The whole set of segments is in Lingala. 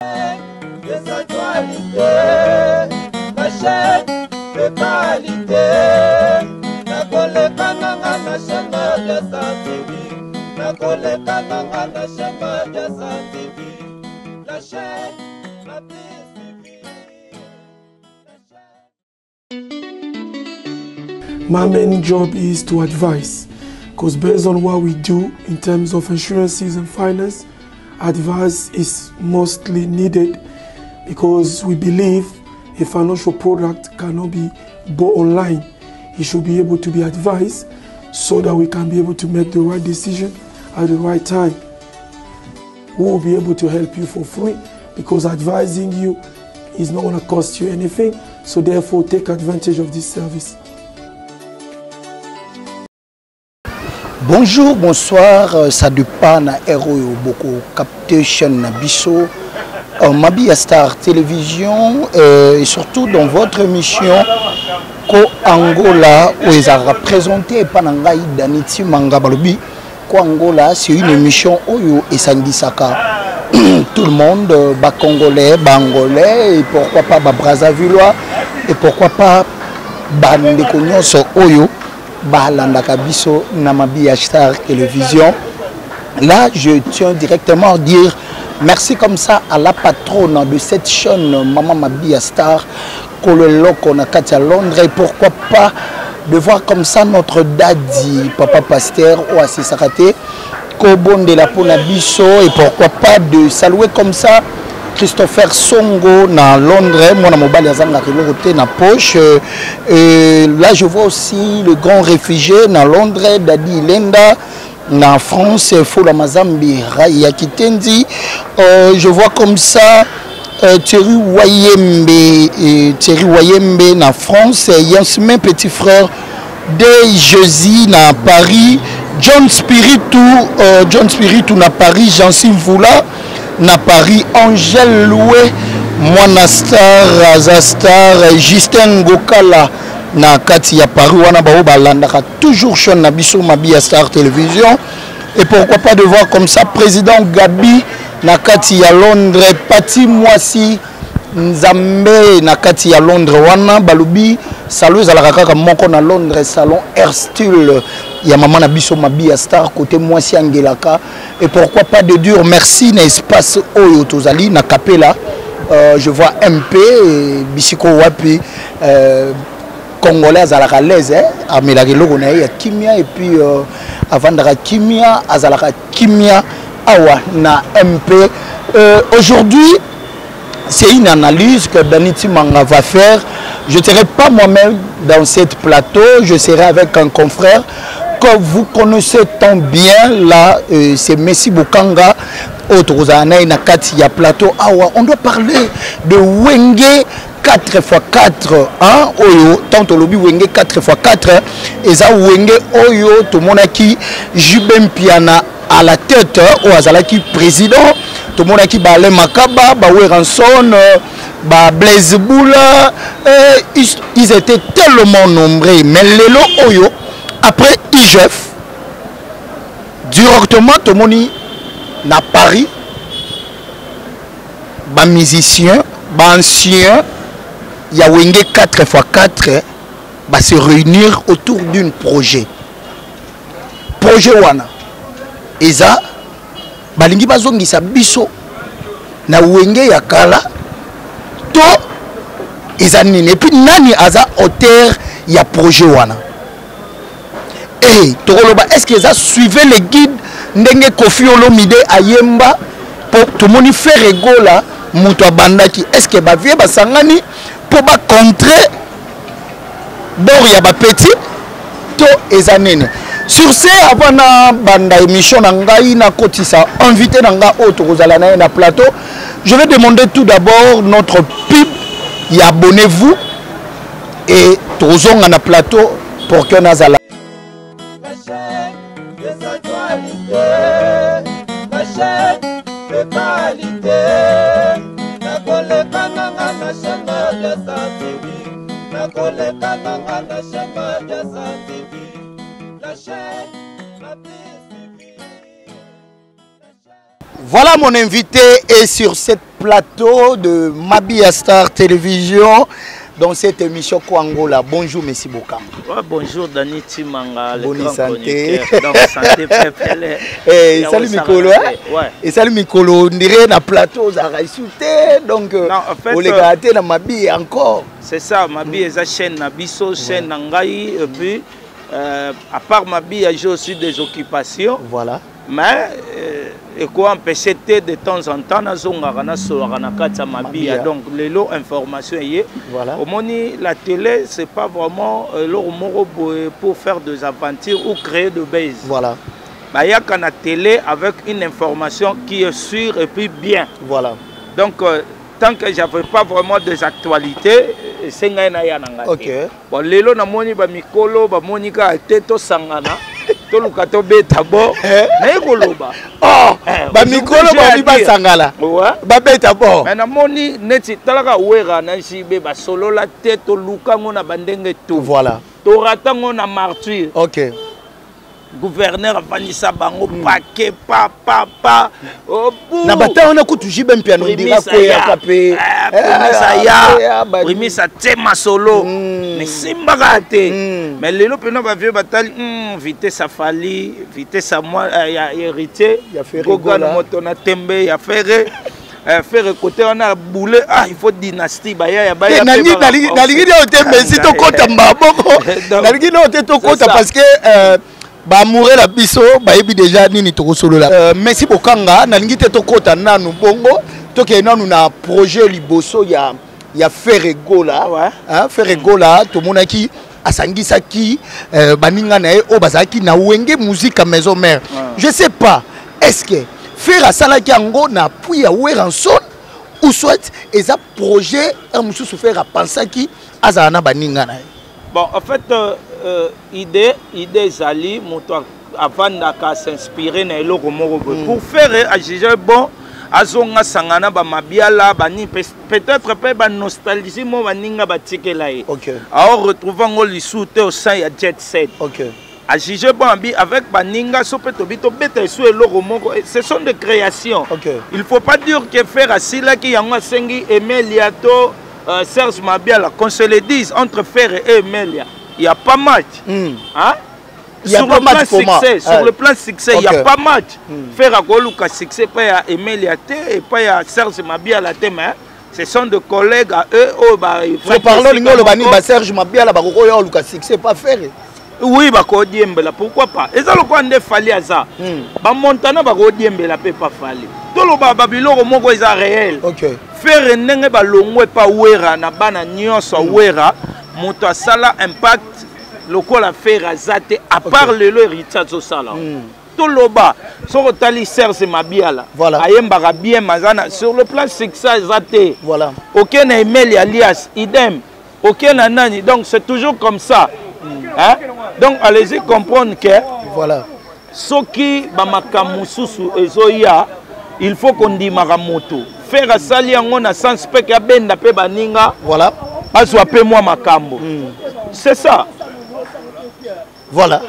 Des actualités, la chaîne de qualité. Nakoleka nanga na chaîne Madiasa TV. Nakoleka nanga na chaîne Madiasa TV. La chaîne la plus suivie. My main job is to advise, because based on what we do in terms of insurances and finance, advice is mostly needed because we believe a financial product cannot be bought online. It should be able to be advised so that we can be able to make the right decision at the right time. We will be able to help you for free because advising you is not going to cost you anything. So therefore, take advantage of this service. Bonjour, bonsoir, euh, ça dépend na heure oyo boko capter chaîne na biso euh, Mabia Star Télévision euh, et surtout dans votre émission Ko Angola oyo ezalaka présenté epa na ngai Dani Timanga balobi Ko Angola c'est une émission oyo esangisaka tout le monde euh, ba congolais ba angolais et pourquoi pas ba brazzavillois et pourquoi pas bandeko nyonso oyo balandaka biso na Mabiya Star Télévision. Là, je tiens directement à dire merci comme ça à la patronne de cette chaîne, Maman Mabiya Star, Kololoko na kati ya Londres. Et pourquoi pas de voir comme ça notre daddy, Papa Pasteur, oyo te, kobondela pona biso et pourquoi pas de saluer comme ça Christopher Songo na Londres, mwana mobali azangaka eloko te na poche. Euh, là je vois aussi le grand réfugié na Londres, Dadi Ilenda na France, Fola Mazambi Raya Kitendi. Euh, je vois comme ça euh, Thierry Wayembe, euh, Thierry Wayembe na France, Yansmin petit frère de Jersey na Paris, John Spiritu, euh, John Spiritu na Paris, Jancy Mvula na Paris, Angèle Loué, mwana star, aza star, Justin Ngokala na kati ya Paris wana bao balandaka toujours chaîne na biso Mabia Star Télévision. Et pourquoi pas de voir comme ça président Gabi na kati ya Londres, Pati Mwasi Nzambe na kati ya Londres wana balobi salon ezalaka kaka moko na Londres salon Airstyle ya mama na biso Mabia Star côté mwasi angelaka et pourquoi pas de dire merci na espace oyo tozali na Kapela euh, je vois MP bisiko wapi euh, congolais azalaka l'aise eh? amelaka eloko na ye ya kimia et puis euh, avandaka kimia azalaka kimia awa na MP euh, aujourd'hui c'est une analyse que Dani Timanga va faire. Je ne serai pas moi-même dans cette plateau, je serai avec un confrère que vous connaissez tant bien là, euh, c'est Messi Bokanga, autre na kati ya plateau. Awa, on doit parler de Wenge 4 x 4 hein, oyo tant tolobi Wenge 4 x 4 eza Wenge oyo tomonaki JB Mpiana à la tête oyo azalaki président tomonaki ba Alain Makaba ba Werrason ba Blaise Bula euh, ils, ils étaient tellement nombreux mais lelo oyo après IGF directement tomoni na Paris ba musiciens ba anciens ya Wenge 4 x 4 ba se réunir autour d'une projet projet wana eza balingi bazongisa biso na wenge ya kala to eza nini epuis nani aza auteur ya projet wana e tokoloba est ce que eza suivez le guide ndenge kofi olomide ayemba mpo tomoni ferre gola moto abandaki est ce que bavie basangani mpo bacontre bord ya bapeti to eza nini sur ce avant na banda émission na ngai nakotisa invité na ngai oyo tokozala na ye na plateau je vais demander tout d'abord notre pub ya abonnez-vous et tozonga na plateau pour que nazala La chaîne des actualités, la chaîne de qualité. Nakoleka nanga na chaîne Madiasa TV. Nakoleka nanga na chaîne Madiasa TV. La chaîne la plus suivie. Voilà mon invité est sur cette plateau de Mabia Star Télévision dans cette émission Kwangola. Bonjour Messi Bokanga. Ouais, bonjour Dani Timanga, le Bonne grand santé. chroniqueur. Donc santé pepele. Eh, Ya salut Osara Mikolo, hein? Ouais. Et salut Mikolo, on dirait na plateau za raisouté donc Non, en fait, on les gâté na Mabi encore. C'est ça, Mabi eza chaîne na biso, chaîne na ngai et puis à part Mabi, j'ai aussi des occupations. Voilà. Mais eko empêcher te de temps en temps nazongaka nasolaka na kati ya Mabia. Mabia. Donc lelo information eye. Voilà. Omoni la télé c'est pas vraiment eloko moko boye pour faire des aventures ou créer de buzz. Voilà. Bayaka na télé avec une information qui est sûre et puis bien. Voilà. Donc tant que j'avais pas vraiment des actualités, esengai na ya na ngai. OK. Bon lelo namoni ba mikolo ba monika te to sangana. Toluka tobeta bo naye koloba. Oh, Eh, ba mikolo aujourd'hui, ba j'ai ba à dire. sangala. Ouais. Ba beta bo. Mais namoni neti talaka wera na JB ba solola te toluka ngo na bandenge tout. Voilà. Torata ngo na martyr. OK. Gouverneur avandisa bango paquet pa pa pa. Oh, bu. Na bata wana kutu JB Mpiano ndira Primisa kwea ya. kape. Eh, primisa Eh, ya. ya, ba- Primisa te masolo. Mais simbaka te. Mais lelo pena ba vieux batali, vitesse a Fally, vitesse a moi, ya héritier. Ya Ferre Gogan Gola. moto na tembe, ya Ferre. Ferre côté on a boulé, ah, il faut dynastie, ba ya, ya, ba ya, Eh, pe ba renforcer. nalingi nde ote Messi tokota maboko. Donc, Nalingi nde ote tokota c'est ça. parce que ba amoureux la biso bayebi déjà nini tokosolola. Messi Bokanga nalingi te tokota nanu bongo tokende nanu na projet liboso ya Ferre Gola. Ouais. Hein, Ferre Gola tomonaki asangisaki baninga na ye oyo bazalaki na Wenge Musique à Maison Mère. Ouais. Je sais pas, est-ce que Ferre asalaki yango na appui ya Werrason ou soit eza projet un mosusu Ferre apensaki azala na baninga na ye? Bon, en fait, idée ezali moto avandaka s'inspirer na eloko moko boye. Pour faire ajuger bon, azonga sangana ba mabiala, bani, peut-être pe ba nostalgie mo baninga batikela ye. OK. Aor retrouver ngo lisu te au sein ya Jet Set. OK. Ajuger bon abi avec baninga so pe tobi to beta esu eloko moko, ce sont des créations. OK. Il faut pas dire que faire asilaki yango asengi Emelia to Serge Mabiala, qu'on se le dise, entre Ferre et Emelia, il n'y a pas match. Hein? Il y a Sur pas le plan match pour moi. succès, sur Ouais. le plan succès, il n'y a Ok. pas match. Ferre a Goluka succès, pas à Emelia T et pas à Serge Mabiala T, mais ce sont des collègues à eux. Oh, bah, So frère parlons Jessica lingo bani Moko. ba Serge Mabiala ba koko yo luka succès pas Ferre. Oui, ba ko diembela, pourquoi pas? Eza lokwa nde Fally aza. Ba Montana ba ko diembela pe pas Fally. Toloba ba biloko moko eza réel. OK. Ferre ndenge ba longwe pa Wera na bana nyonso Wera, moto asala impact lokola Ferre aza te, à part lelo héritier azosala. Toloba soko tali Serge Mabiala. Voilà. Ayembaka bien mazana sur le plan succès aza te. Voilà. Ok na Emile alias idem. Ok na nani, donc c'est toujours comme ça. Hein? Donc allez-y comprendre que Voilà. soki ba makambo mosusu ezoya, il faut qu'on ndimaka moto. Faire asali yango na sens pe ke abenda pe baninga. Voilà. Azwa pe mwa makambo. C'est ça. Voilà.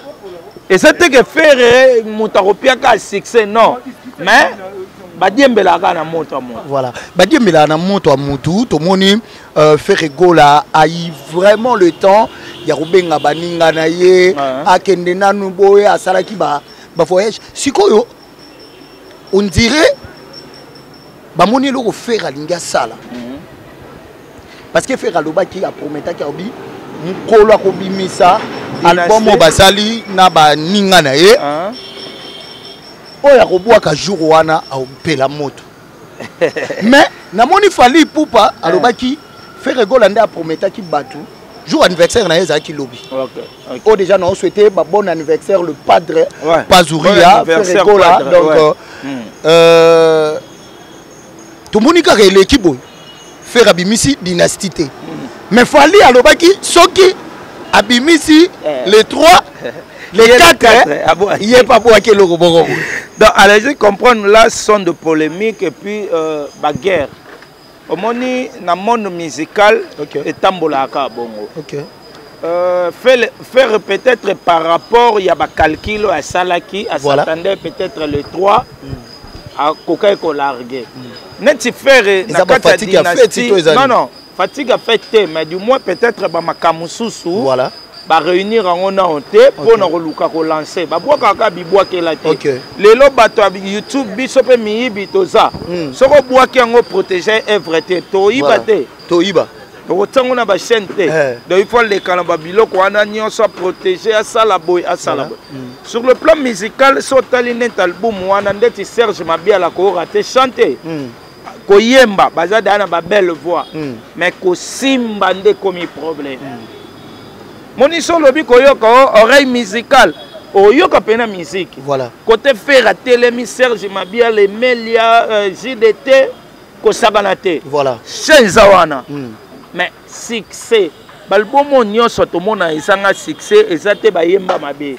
Et c'est que faire moto akopiaka succès non. Mais badiembelaka na moto ya moto. Voilà. Badiembelaka na moto ya motu, tomoni Ferre Gola a eu vraiment le temps ya kobenga baninga na ye, akende nanu boye asalaki ba voyage. Sikoyo on dirait bamoni eloko Ferre alingi asala. Parce que Ferre alobaki, aprometaki alobi mokolo akobimisa Dynastie. album oyo basali na baninga na ye. Oyo akobwaka jour wana aopela moto. Mais namoni Fally Ipupa alobaki Ferre Gola nde aprometaki bato jour anniversaire na ye ezalaki lobi. Ok. Oyo déjà na souhaité ba bon anniversaire le padre Pazouria, Bon anniversaire, Ferre Gola. padre, Donc, ouais. tomoni kaka eleki boye Ferre abimisi dynastie te. Mais Fally alobaki soki abimisi les 3, les Il y a les 4, 4, hein, ah bon. il est pas pour quel loko boko. Donc allez-y comprendre là sont de polémique et puis ba guerre. Omoni na monde musical etambolaka bongo. Faire peut-être par rapport il y a ba calcul à Salaki, à s'attendait peut-être le 3. Akokaki kolarguer neti Ferre na Eza kati ya bafatigue ya fête dynastie. To eza Non, nini? non, fatigue ya fête te, mais du moins peut-être bamakambo mosusu baréunir yango nao te mpo na koluka kolancer. Babwakaka kaka bibwakela te. Lelo bato ya YouTube, biso mpe miyibi toza. Soki obwaki yango, protéger œuvre te, toyiba te. Toyiba. Tokotiango na bachaîne te. Donc il faut aleka na babiloko wana nyonso, aprotéger, asala boye, asala boye. Sur le plan musical, so otali neti album wana, ndeti Serge Mabiala koora te chante, koyemba, baza daya na babelle voix, mais kosimba nde ekomi problème. Moni so olobi koyoka o oreille musicale, oyoka mpena musique. Côté Ferre atelemi, Serge Mabiala, Emelia, JDT, kosakana te. Chaîne eza wana, mais succès, baalbum oyo nyonso tomona ezanga succès eza te bayemba mabe.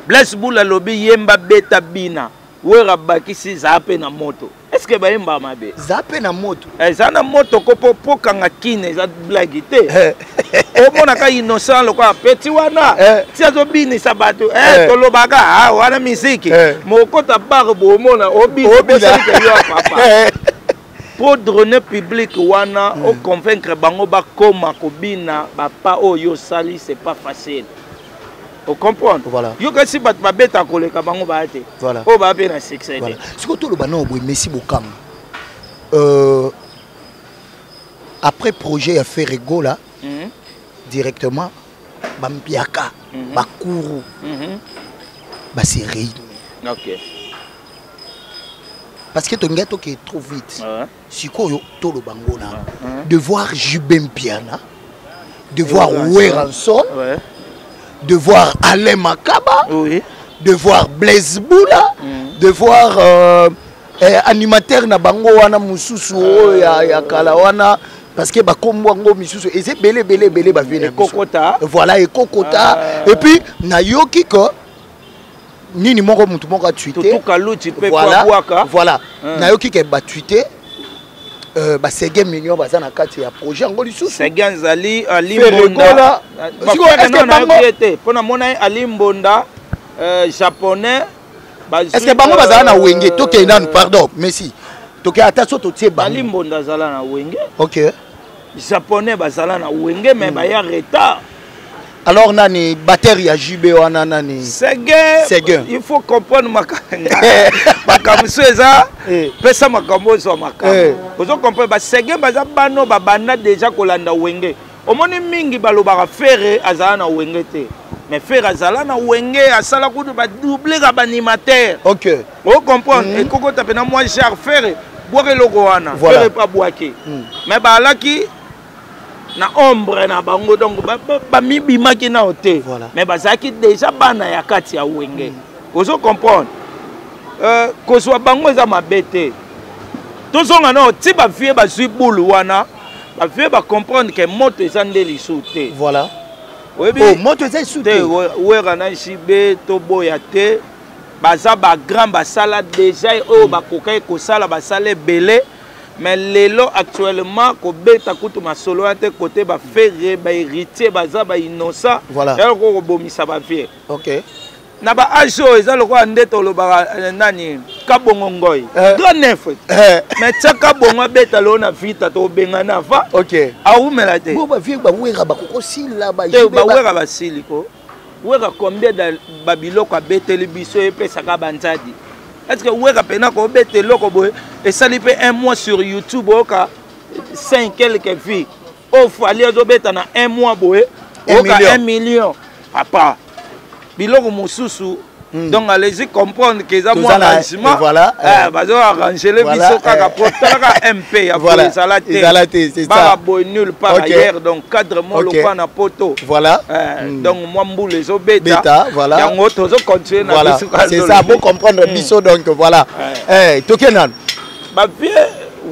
Blaise Bula alobi yemba, beta, bina. Wera bakisi zaa mpe na moto. Est ce que bayembaka mabe? Za mpe na moto. Eza na moto ko mpo pokang'a kine eza blague te. Omonaka Innocent lokola petit wana, ti azobinisa bato, tolobaka ah, wana misiki. Mokota bar, bomona obina. Obina. Bosalike yo ya papa po drainer public wana, oconvaincre bango bakoma kobina bapa oyo osali, c'est pas facile, ocomprendre? Yo kasi bato babeta koleka bango baya te. Oyo baya mpe na succès te. Sikoyo toloba nao boye, Messi Bokanga, après projet ya Ferre Gola, directement bampiaka, bakuru base réunir, parce que tolingai tokee trop vite. Sikoyo toloba ngo na de voir JB Mpiana, de voir Werrason, de voir Alain Makaba, de voir Blaise Bula, de voir animateur na bango wana mosusu oyo ya kala wana, parce que bakombo yango misusu eza ebele ebele ebele, bavie na biso. Ekokota. Voilà, ekokota. Et puis nayoki ke nini moko, mutu moko atweeter. Tutu Kaluti mpe. Voilà. Abwaka. Voilà, nayoki ke batweeter basege million baza na kati ya projet yango lisusu. Sege azali Ali Ferre Mbonda. Gola. Sikoyo, est-ce que Nayoki ye te mpo namona ye Ali Mbonda, japonais est ce que bango bazala na Wenge? Tokende nanu, pardon Messi, toke ata so totie Ali bango. Mbonda azala na Wenge. Japonais bazala na Wenge, mais baya retard. Alors nani batteur ya JB wana, nani? Seguin. Seguin. Il faut comprendre makambo so eza pesa makambo ozwa makambo. Ozo comprendre, baseguin baza bano babanda déjà kolanda Wenge. Omoni mingi balobaka Ferre azala na Wenge te, mais Ferre azala na Wenge, asala kutu badoubleka baanimateur. Ocomprendre? Ekokota mpena mwa genre Ferre bwaka eloko wana. Ferre mpe abwaki, mais baalaki na ombre na bango, donc bamibimaki nao te. Mais bazalaki déjà bana ya kati ya Wenge. Ozo comprendre? Kozwa bango eza mabe te. Tozonga nao ti bavie bazwi bulu wana, bavie bacomprendre ke moto eza nde lisusu te. Oyebi Oh, moto eza esu te. Te. Wera na JB, toboya te, baza bagrand, basala déjà oyo bakokaki kosala, basala ebele. Mais lelo actuellement kobeta kutu masolo wana te, kote baFerre, bahéritier baza, bainnocent. Eloko kobomisa bavie na baage oyo eza lokola nde tolobaka nani, Kabongo Ngoi, grand neuf. Mais tia Kabongo abeta lelo na Vita, tobengana ava. Awumela te. Bo bavie bawera bakokosila. Te, bawera basili ko. Wera combien da babiloko abeteli biso epesaka banzadi? Est ce que Wera mpena kobeta eloko boye esali mpe un mois sur YouTube, oyoka 5 quelque vues? Oyo Fally azobeta na un mois boye, Un oyoka million. 1 million. Papa, biloko mosusu. Donc allez-y comprendre que eza mwa Toza na- arrangement. Bazo arrangele biso kaka po talaka mp ya boye ezala te. Ezala te, c'est ça. Baka boye nulle part ailleurs, donc cadre mo lokwa na poto. Donc mwa mbula ezobeta. Beta, voilà. Yango tozocontinue na biso kaka C'est ça, tolobi. bon comprendre biso, donc voilà. Toke nanu. Bavie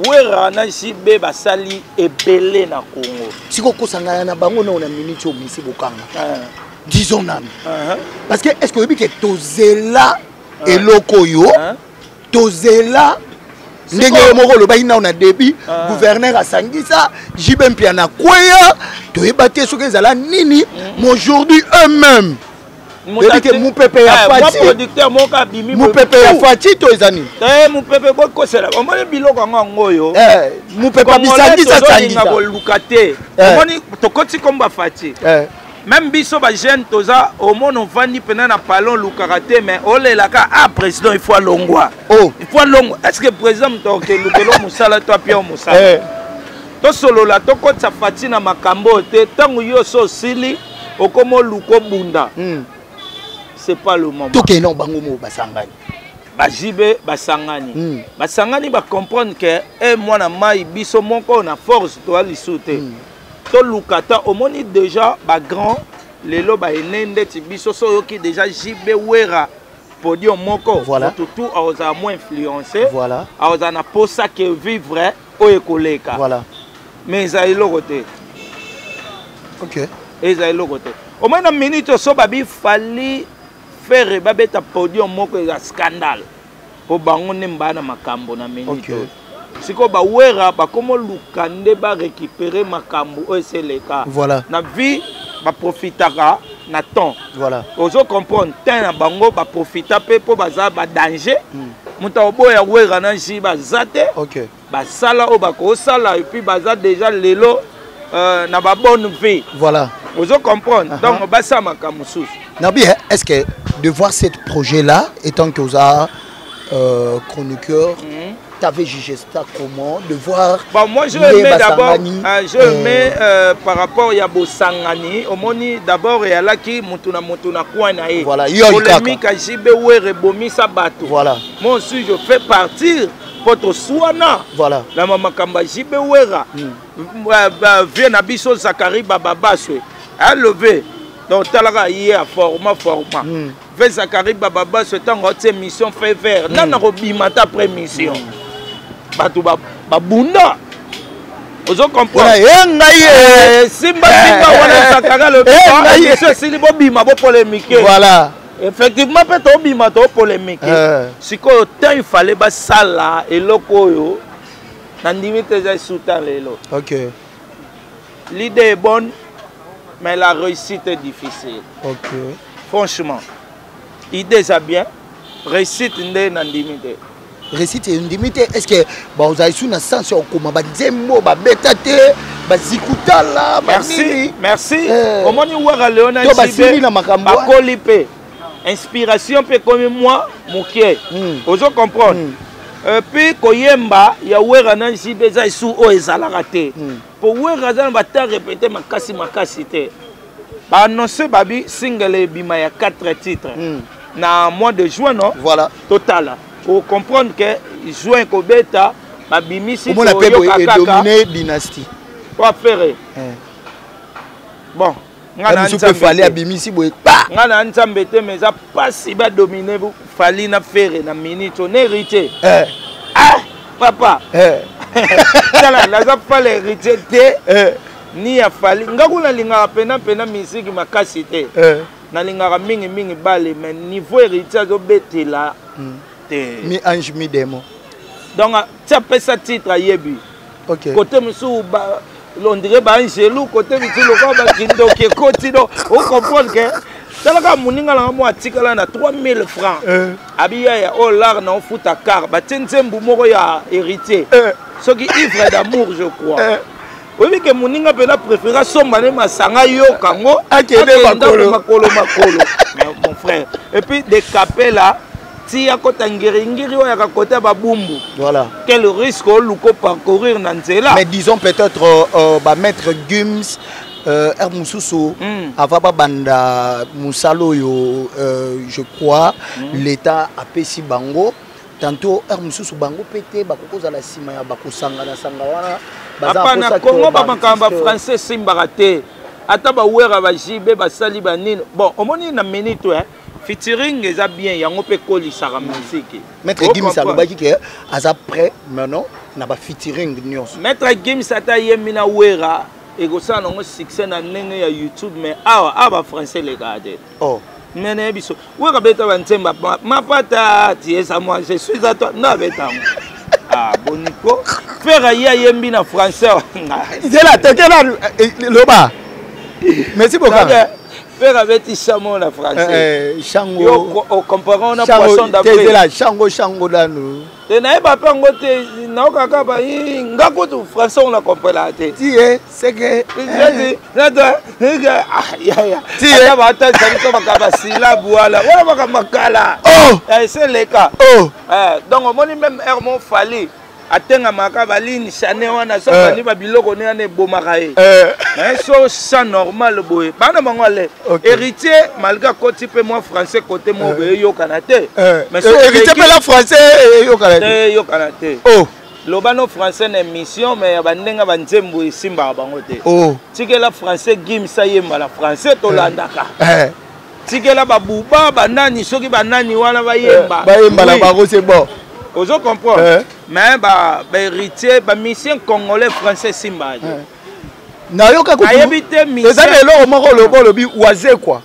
Wera na JB basali ebele na Congo. Sikoyo kosangana na bango nao na minute oyo, Messi Bokanga, disons nanu, parce que est ce que oyebi ke tozela eloko oyo, tozela ndenge yo moko olobaki nao na début, gouverneur asangisa JB Mpiana kweya, toyeba te soki ezala nini. Mais aujourd'hui eux-mêmes Ke mupepe ya Fatshi, producteur moko abimi. Mupepe ya Fatshi to eza nini? Te, mupepe bokosela. Omoni biloko yango oyo. Mupepe bisangisa sangisa. Koluka te. Omoni tokoti komba Fatshi. Même biso bajeune toza, omona ovandi mpena na palon, olukaka te, mais olelaka: "Ah, président, il faut alongwa." Oh. Il faut alongwa. Est ce que président moto akelukelo mosala to apia mosala? Tosolola, tokotisa Fatshi na makambo oyo te. Ntango yo so osili, okoma oluka obunda. C'est pas le moment. Tokende bango mo basangani. Bajibe basangani. Basangani, bacomprendre ke e mwana mai, biso moko na force toya lisu te. Toluka ta, omoni déjà bagrand lelo baene ndeti biso. So oyoki déjà JB, Wera, podium moko. Moto tu akozala moins influencé. Akozala na posa ke vivre oyo ekoleka. Mais eza eloko te. Eza eloko te. Omoni na minute so babi Fally, Ferre babeta podium moko, eza scandale, mpo bango nde mbaa na makambo na minute oyo. Sikoyo bawera bakoma oluka nde barécupérer makambo oyo eseleka. Na vie baprofitaka na temps. Ozo comprendre temps na bango, baprofita mpe mpo baza badanger. Moto akoboya Wera na ji baza te. Basala oyo bakosala, et puis baza déjà lelo na babonne vie. Ozo comprendre? Donc basala makambo mosusu. Nabi, est ce que de voir ce projet là étant que oza chroniqueur, t'avais jugé ça comment, de voir? Bon, moi je aimais d'abord, je aimais par rapport ya bosangani. Omoni d'abord eyalaki mutu na mutu na coin na ye. Voilà, yo. Polémique ya JB, Were ebomisa bato. Moi aussi je fais partir mpo toswana na makambo ya JB, Wera. Vie na biso Zakari Bababaswe alevé, donc talaka ye ya format ve Zakari Bababaswe. Ntango atie mission fait vert, nana kobima ta après mission, bato babunda. Ozo comprendre? Ye ngai ye simba simba wana Zakari alobi mission esili, bobima, bopolémique. Effectivement mpe tobima, topolémique. Sikoyo temps il fallait basala eloko oyo, nandimi te eza esuta lelo. L'idée est bonne, mais la réussite est difficile. Franchement, idée eza bien, réussite nde nandimi te. Réussite endimi te. Est ce que bazali su na sens ya kokoma banzembo babeta te, bazikutala? Merci, merci. Omoni Wera Leona To basili na makambo. Bakoli mpe inspiration mpe ekomi mwa mokie. Ozo comprendre? Puis koyemba ya Wera na JB eza esu oyo ezalaka te, po Wera aza na bata répété makasi makasi te. Baannonce babi single ebima ya 4 titres na mois de juin, non? Voilà. Totala, ocomprendre ke juin kobeta, babimisi. Omona mpe boye edomine dynastie. Po affaire bon. Nga na Nzambe Fally abimisi boye pa. Nga na Nzambe te, mais eza mpasi badomine Fally na Ferre na minute on héritier. Ah papa, tala, naza fala héritier te, ni ya Fally. Nga kuna nalingaka pena pena misiki makasi te. Nalingaka mingimingi bale, mais niveau héritier azobetela te. Mi ange mi démon. Donc ti apesa titre ayebi. Côté mosusu on dirait baangelu, côté mosusu lokola bakindoki ekoti. Donc ocomprendre ke talaka moninga nanga mo atikala na 3000 francs. Abi yaya oyo lar na ofuta car batie nzembu moko ya héritier, soki ivre d'amour je crois. Oyebi ke moninga mpena préféré asomba nde masanga, yoka yango. Akende makolo. Makolo makolo, mon frère. Et puis de kapela ti akota ngiringiri oyo yaka kote ya babumbu. Quel risque oluka parcourir na nzela? Mais disons peut-être bamaître Gims, r mosusu avant babanda mosala oyo, je crois l'État apesi bango tantôt r mosusu, bango mpe te bakoki kozala nsima ya bakosangana sanga wana. Apa na Congo bamakambo bafrançais esimbaka te. Ata bawera, bajibe basali banini. Bon, omoni na minute featuring eza bien, yango mpe ekolisaka musique. Maître Gims alobaki ke aza prêt maintenant na bafeaturing nyonso. Maître Gims ata ayembi na Wera, ekosala nango succès na ndenge ya YouTube, mais awa awa bafrançais elekaka te. Oh. Me nayebi so Wera beta banzemba mapata tiesa, moi je suis à toi no abeta yango. Ah, boniko Ferre ye ayembi na français. Nzela tekela loba, merci beaucoup. Ferre abeti chamo na français. Eh, chango. Yo ocompare na poisson d'avril. Tezela chango chango nanu. Te nayeba mpe yango te nayoka kaka ba nga kutu français ona comprena te. Ti eh c'est que ata batalisa biso makambo ya syllabe wana wana makambo ya kala. Oh. Ese eleka. Oh. Donc omoni même heure mo Fally atengamaka baline chane wana so abandi eh. babiloko ne wana ebomaka ye eh. mais so chant normal boye bana bango ale héritier malgré akoti mpe mwa français kote moko boye eyokana te mais héritier mpe la français eyokana te eyokana te oh. Loba no français na émission mais ya bandenge banzembo esimbaka bango te oh. Tikela français gims ayemba na français tolandaka eh. Tikela babuba banani soki banani wana bayemba eh, bayemba na bango c'est bon. Ozo comprendre eh. Mais ba héritier ba musicien congolais français simba eh. Nayoka nayebi te eza na eloko moko oloba olobi Wazekwa.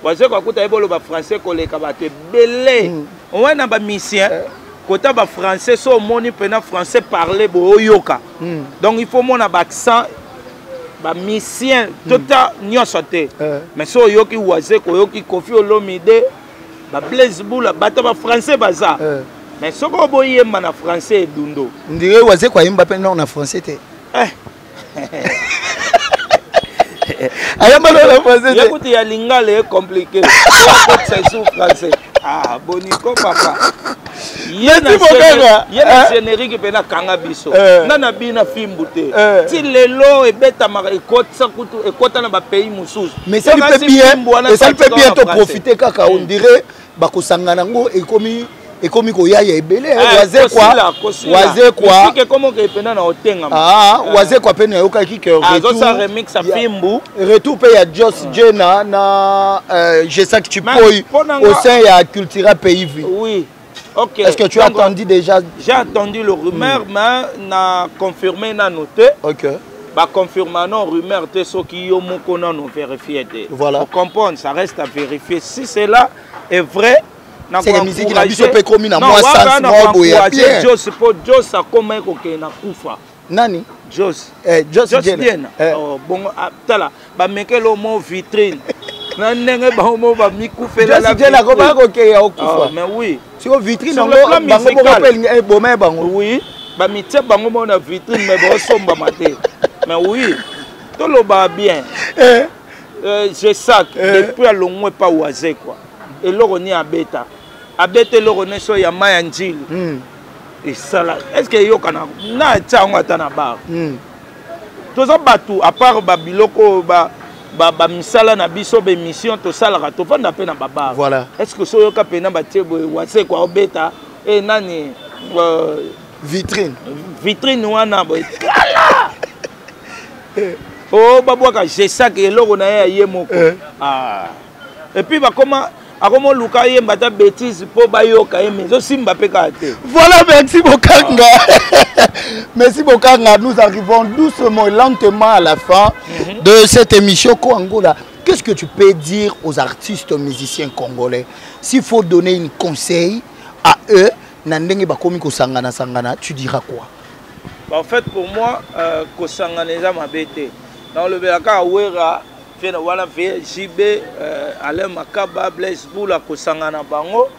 Wazekwa akuta ye boloba français koleka bato ebele mm. Wana ba musicien eh. Kota ba français so omoni mpena français parler boye oyoka mm. Donc il faut mona ba accent ba musicien tota nyonso te eh. Mais so oyoki Wazekwa, oyoki Koffi Olomide, ba Blaise Bula, bato ba français baza eh. Mais soki oboyemba na français edundo ndire Wazekwa ayemba mpe nor na français te eh. Ayemba nor na français te ye kutu ya lingala e compliqué akotisa esu français ah boniko papa ye na générique mpe nakanga biso nga na bina fimbu te ti lelo ebetamaka ekotisa kutu ekota na bapays mosusu. Mais esali mpe bien, esali mpe bien toprofite kaka on dirait bakosangana yango ekomi ekomi koyaya ebele. Wazekwa, Wazekwa ekomoke epena na otengama. Ah, Wazekwa mpe nayokaki ke azosala remix ya fimbu. Retour mpe ya Jos Jena na Gesac Chipoi au sein ya Cultura Pays Vie. Oui. Ok. Est-ce que tu as attendu déjà? J'ai attendu le rumeur, mais na confirmé nano te. Ok. Baconfirma non rumeur te soki yo moko nano vérifie te. Voilà. Comprendre, ça reste à vérifier. Si cela est vrai, c'est que musique na biso mpe ekomi na mwa sens moko boye ya bien. Jos mpo Jos akoma ekokende na kufa. Nani? Jos. Eh, Jos Diena. Eh. Oh, bongo ah, tala bamekeli omo vitrine na ndenge bango mo bamikufela. Jos Diena akoma kokeya okufa. Mais oui. Siko vitrine yango bango moko mpe eboma bango. Oui, bamitie bango moko na vitrine mais baosombama te. Mais oui, toloba bien. Eh. Gesac eh. Depuis alongwe epa Wazekwa, eloko ni abeta abeta eloko nyonso ya mai ya njili esala est ce que eyokana na atia yango ata na bar toza bato à part babiloko bamisala na biso, baémission tosalaka, tovanda mpe na babar. Voilà. Est ce que so oyoka mpena batie boye Wazekwa obeta e nani vitrine? Vitrine wana boye tala o babwaka Gesac eloko na ye ya ye moko eh. Ah. Et puis bakoma akoma oluka yemba ata bétise mpo bayoka ye, mais ezosimba mpe kaka te. Voilà, merci Bokanga. Merci Bokanga. Nous arrivons doucement et lentement à la fin de cette émission Koangola. Qu'est-ce que tu peux dire aux artistes musiciens congolais? S'il faut donner un conseil à eux, na ndenge bakomi kosangana sangana, tu diras quoi? En fait, pour moi, kosangana eza mabe te. Naolobela kaka Wera fe na wana ve JB, Alain Makaba, Blaise Bula, kosangana bango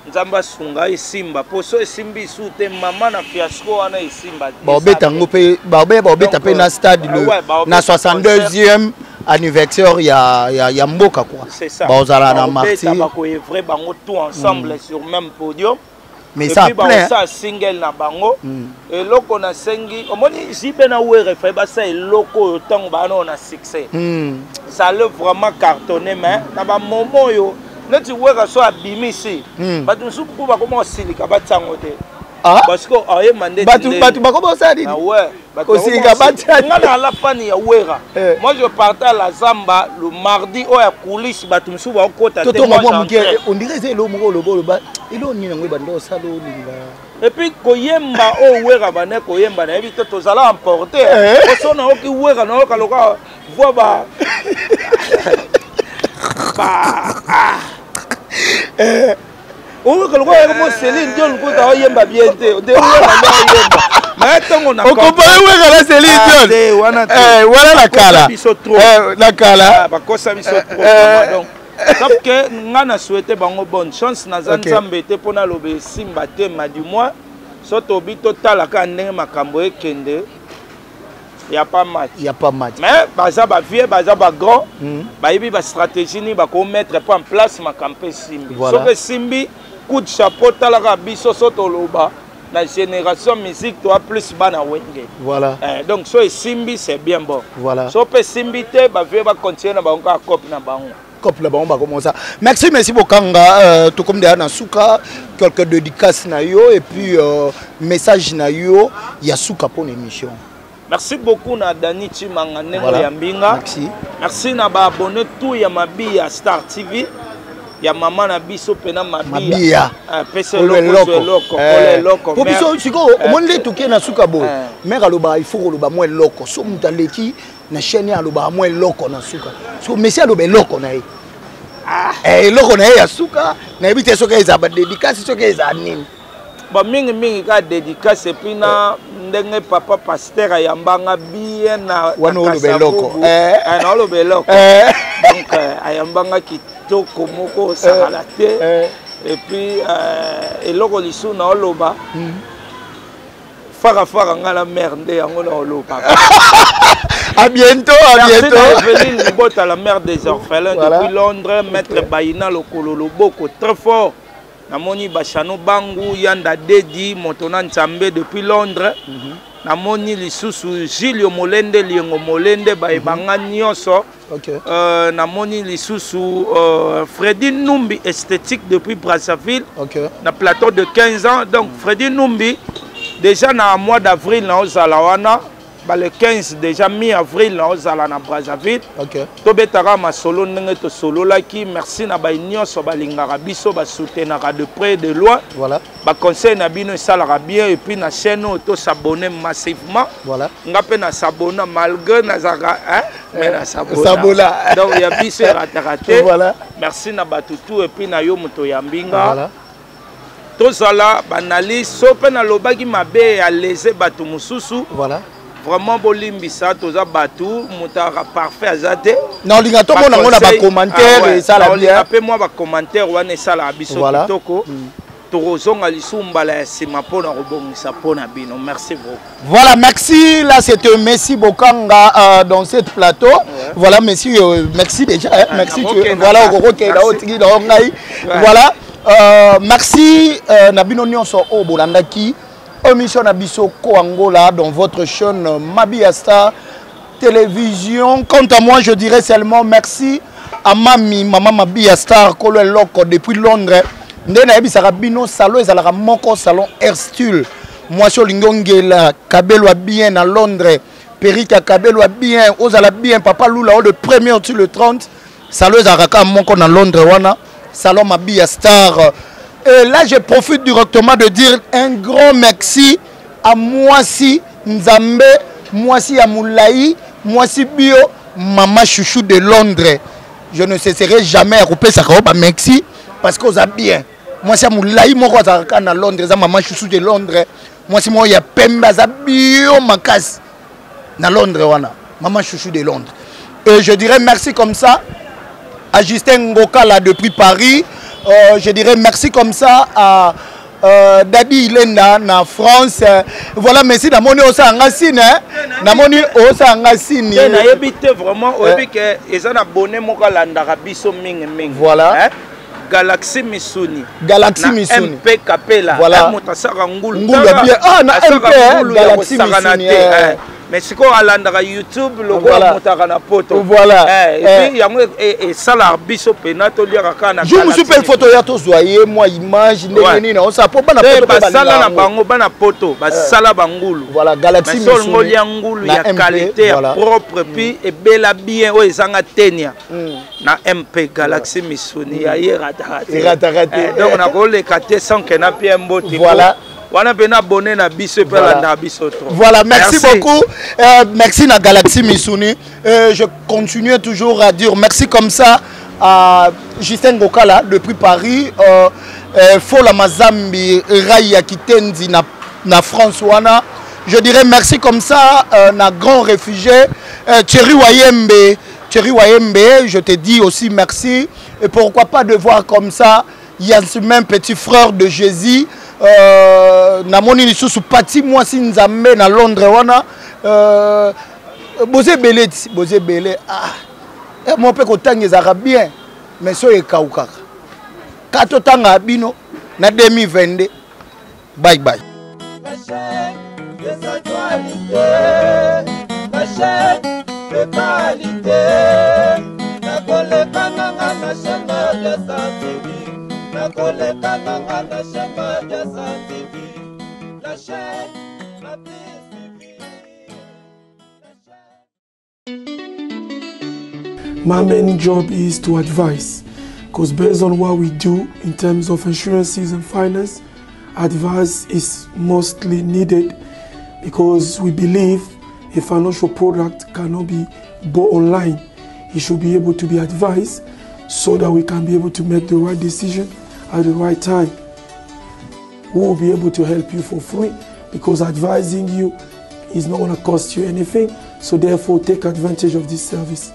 Nzambe asunga esimba mpo so esimbi isu te mama na fiasco wana esimba. Baobeta yango mpe baobeta mpe na stade le na 62e anniversaire ya mboka quoi. C'est ça. Baozala na martyr. Bakoevre bango tout ensemble sur même podium. Mais ça plein baosala single na bango. Eloko nasengi, omoni JB na Wera efai basala eloko oyo ntango baa nao na succès, ça allait vraiment cartonner. Mais na bamoment oyo neti Wera so abimisi, bato mosusu mpo bakoma kosilika batiango te parce que ayemba nde. Bato bakoma kosala nini? Kosilika batia? Nga na ala fani ya Wera. Moi, je partais à la zamba le mardi oyo ya coulisse, bato mosusu bakokota te. Totonga mwa moke, on dirait eza eloko moko oloba oloba eloko nini yango ebanda osala olinga. Et puis koyemba oyo Wera bande koyemba, nayebi te, tozala emporte oso nayoki Wera, nayoka loka voi ba ba oyoka lokola yako mo Céline Dion kuta oyemba bien te nde Wera nde oyemba. Mais ntango na okompare Wera na Céline Ah, Dion? te, wana te. Eh, wana na Bakosa kala. biso trop. Eh, na kala. Ah, bakosa biso trop Eh. vraiment. Donc sauf que nga na souhaite bango bonne chance. Naza nzambe te mpo naloba esimba te, ma du moins so tobi totala kaka ndenge makambo ekende, ya pas match. Y a pas match. Mais baza bavieux, baza bagrand, bayebi bastratégie nini bakomettre mpo en place makambo mpe esimbi. Soki esimbi, coup de chapeau. Talaka biso, so toloba na génération musique, toa plus bana Wenge. Eh, donc so esimbi, c'est bien bon. So mpe esimbi te, bavieux bacontinue na bango kaka cope na bango. Couple bango bakomonsa. Merci, merci Bokanga. Tokomi deya na suka. Quelques dédicaces na yo et puis message na yo ya suka mpona émission. Merci beaucoup na Dani Chimanga ndenge ya mbinga. Merci. Merci na baabonné tout ya Mabi ya Star TV, ya mama na biso mpena Mabia. Mabia. Ah, pesa Kolo. eloko, zwa eloko, kolo eloko. Po biso sikoyo omoni nde toke na suka boye. Eh. Mare alobaka, il faut koloba mwa eloko. So moto aleki na chaîne ye, alobaka mwa eloko na suka. So Messi aloba eloko na ye. Eh, eloko na ye ya suka, nayebi te soki ezala badédicace, soki ezala nini. Bon, mingimingi kaka dédicace, et puis na ndenge papa pasteur ayambanga bien na Wana na oloba eloko. Kasavubu. Eh. Eh, na oloba eloko. Eh. Donc ayambanga kitoko moko osakala te. Eh. Et puis eloko lisusu na oloba, farafara nga na mare nde yango na oloba. À bientôt, à Merci bientôt. na Evelyne Libota, la mère des orphelins. Depuis Londres, maître Baina Lokolo Loboko, très fort. Namoni Bachano Bangu, Yanda Dedi, Motona Nzambe depuis Londres. Namoni lisusu Gilio Molende, Liengo Molende, bayebanga nyonso. Namoni lisusu Freddy Numbi Esthétique depuis Brazzaville. Na plateau de 15 ans. Donc Freddy Numbi, déjà na mois d'avril na ozala wana, ba le 15 déjà, mi-avril na ozala na Brazzaville. Tobetaka masolo ndenge tosololaki. Merci na bai nyonso balingaka biso, basoutenaka de près, de loin. Baconseil na bino esalaka bien. Et puis na chaîne oyo, tosabonne massivement. Nga mpe nasabona, malgré nazalaka, hein, mais nasabona. Sabona. Donc ya biso erataka te. Merci na bato tout, et puis na yo moto ya mbinga. Tozala banali so mpe nalobaki mabe ya lese bato mosusu. Vraiment bolimbisa, toza bato, moto aka parfait aza te. Na olinga tomona yango na bacommentaire, esala bien. Mpe mwa bacommentaire wana esalaka biso kitoko. Tokozonga lisusu mbala ya nsima mpona kobongisa mpo na bino. Merci beaucoup. Voilà, merci. Là, c'était Messi Bokanga dans cette plateau. Voilà, Messi, merci déjà, hein. Ah, Merci. ok, voilà, naka. ok, Merci. otiki, na ngai. Voilà. Merci na bino nyonso oyo bolandaki émission na biso Ko Angola dans votre chaîne Mabia Star Télévision. Quant à moi, je dirais seulement merci à Mami, Maman Mabia Star, Kolo Loko depuis Londres. Nde nayebisaka bino, salon ezalaka moko, salon Airstule. Mwasi olingi ongela kabelwa bien na Londres, perike ya kabelwa bien, ozala bien, papa Lula o le premier sur le 30, salon ezalaka kaka moko na Londres wana, salon Mabia Star. Et là, je profite directement de dire un grand merci à mwasi Nzambe, mwasi ya molai, mwasi bio, Mama Chouchou de Londres. Je ne cesserai jamais ya kopesaka yo bamerci parce que oza bien. Mwasi ya molai moko azalaka kaka na Londres, eza Mama Chouchou de Londres, mwasi moko ya pembe, aza bio makasi na Londres wana, Mama Chouchou de Londres. Et je dirais merci comme ça à Justin Ngokala depuis Paris. Je dirais merci comme ça à Dadi Ilenda na France. Voilà, merci. Namoni osanga sine, namoni osanga sine. Te, nayebi te vraiment. Oyebi ke eza na bone moko alandaka biso mingimingi. Hein? Galaxy Misuni. Galaxy Na Misuni. MP Kapela. Voilà. Eh, moto asaka ngulu. Ngulu ya bien. Ah, na Asaka MP, hein, ngulu ya Galaxy kosakana Misuni, te, eh. eh. Mais sikoyo alandaka YouTube lokola moto aka na poto. Eh, et puis yango esalaka biso mpena toliaka kaka na Jour mosusu mpe Galaxy. photo ya tozwa ye mwa image ndenge nini osala mpo bana Te, poto mpe basala balingaka na yango. bango bana poto basala bangulu. Voilà, Galaxy Mais so olingi Misuni olia ngulu na ya MP, qualité, ya propre, puis ebela bien, oyo ezanga tenia, na MP Galaxy Misuni ya ye erataka te. Erataka te. Eh, donc nakoleka te sans ke napia mbote. Wana mpe nabone na biso epe alandaka biso trop. Voilà, merci beaucoup. Merci na Galaxy Misuni. Je continue toujours à dire merci comme ça à Justin Gokala depuis Paris. Fola Mazambi, Raya Kitenzi na France wana. Je dirais merci comme ça, euh, na grand réfugié, euh, Thierry Wayembe. Thierry Wayembe, je te dis aussi merci. Et pourquoi pas de voir comme ça, il y a ce même petit frère de Jésus. Euh, namoni lisusu pati mwasi nzambe na Londres wana euh, boza ebele ti boza ebele ah eh, mo mpe kotanga ezalaka bien mais soki ekaukaka ka totanga bino na 2022 bye bye. La chaîne des actualités, la chaîne de qualité. Nakoleka nanga na chaîne Madiasa TV, nakoleka nanga na chaîne Madiasa TV, la chaîne la plus suivie. La chaîne. My main job is to advise, because based on what we do in terms of insurances and finance, advice is mostly needed because we believe a financial product cannot be bought online. It should be able to be advised so that we can be able to make the right decision at the right time. We will be able to help you for free because advising you is not going to cost you anything. So therefore, take advantage of this service.